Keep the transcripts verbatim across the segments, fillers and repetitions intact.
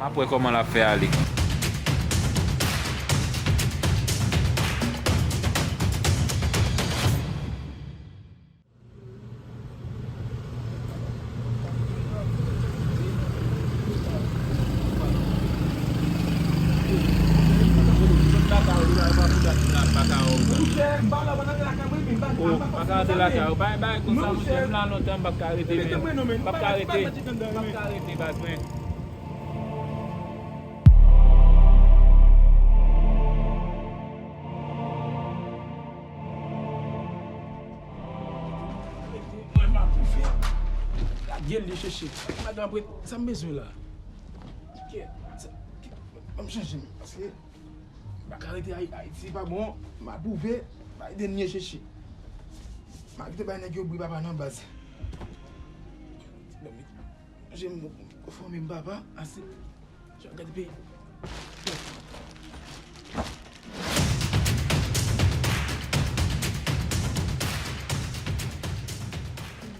Apre kòman l ap fè ale. Oh, pa ka rete lakay ou. Bay, bay, konsa, monchè, m la lontan, m p ap ka rete, men. M p ap ka rete. M p ap ka rete, baz, men. Mwen m ap boufe. Lage l, li chèche. Madan apre, sa m bezwen la? Kè, sa, kè, ban m chanje, men, paske m pa ka rete Ay-, Ayiti pa bon, m ap boufe, bay dènye chèche. M a kite bay nèg yo bri papa nan baz. Manje m, fanmi m papa, ase. Jan gade peyi.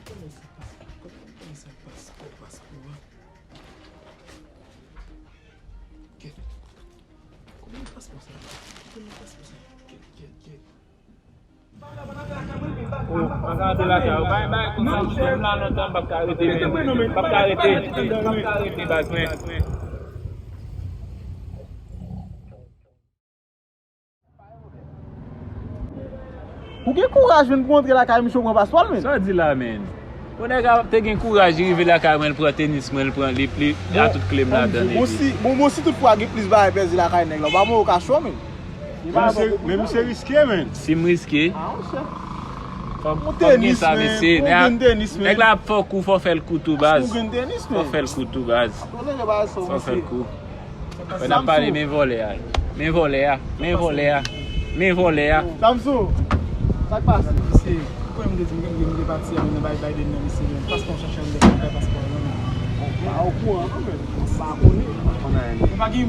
Kòman sa paspò, kòman sa paspò, paspò a? Kèt. Kòman paspò sa? Kòman paspò sa? Kèt, kèt, kèt. Oh, pa ka rete lakay ou. Bay, bay, konsa, monchè, m la lontan, m p ap ka rete, men. M p ap ka rete. M p ap ka rete, baz, men. Ou gen kouraj, menn, pou antre lakay misye, ou pran paspò l, menn? Sa w di la, menn? Yon nèg a te gen kouraj, li rive lakay mwen, li pran tenis mwen, li pran, li, li a tout kle m ladan l, epi. Bon, si, bon, bon, si tout fwa gen plis bagay pèdi lakay nèg la, ou pa mwen okasyon, menn. Men misye, men misye riske, menn. Si m riske, fò m, fò m gen sa, mesye. Nèg la ap fè w kou, fò w fè l kou tou, baz. Fò w fè l kou tou, baz. Fò w fè l kou. Wè n ap pale, men vòlè a. Men vòlè a. Men vòlè a. Men vòlè a. Samson, sa k pase? Mesye, ou konnen m te di m gen, m te pati a, men nan bay Biden nan, mesye, men paspò m chache, m te fè paspò a, non, men. Ou pa okouran, non, men. Ou pa konnen. Ou pa gen,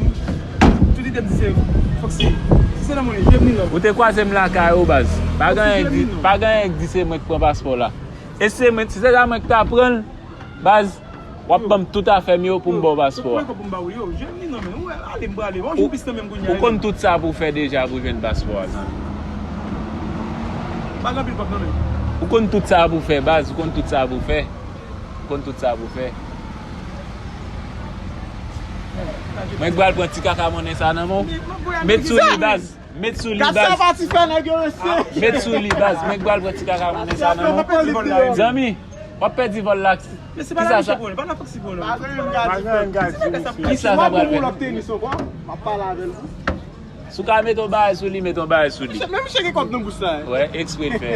tout ide m di se, fòk se, si se nan mwen, jwenn li lòt. Ou te kwaze m lakay ou, baz. Pa gen anyen k di, pa gen anyen k di se mwen k pran paspò la. E se mwen, si se ta mwen k ta pran l, baz, w ap ban m tout afè m yo pou m ba w paspò a. Yo, yo, pou m ba w yo, jwenn li nan men. Ou wè, ale, m prale. Ou, ou konn tout sa pou w fè deja pou jwenn paspò a, zanmi. Pa gen anpil kòb nan men. Ou konn tout sa pou w fè, baz, ou konn tout sa pou w fè. Ou konn tout sa pou w fè. Mwen k pral pran ti kaka monnen sa nan men w. Met sou li, baz. Met sou li, baz. Gad sa pati fè nèg yo, mesye. Met sou li, baz. Mwen k pral pran ti kaka monnen sa nan men w. Zanmi, w ap pèdi vòl la. Kisa sa? Kisa sa pral fè? Si w ka met yon bagay sou li, met yon bagay sou li. Menm misye gen kòb nan bous la. Wè, eksprè l fè.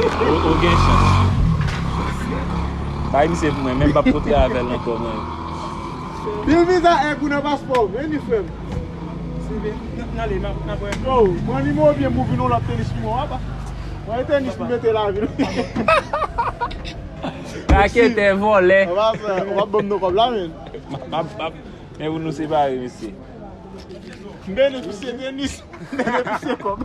Ou, ou gen chans. Bay misye pou mwen, menm m p ap kontre avè l ankò, mwen. Pil viza èg ou nan paspò w, vini, frè m. N ale, n ap, n ap wè. Yo, pran nimewo byen m pou vin yon lòt tenis pou mwen, w ap. Mwen tenis pou mete lavi l. Raketè, vòlè. W ap ban m nan kòb la, men. M ap, m ap, men pou nou separe, mesye. M benefisye tenis. M benefisye kòb.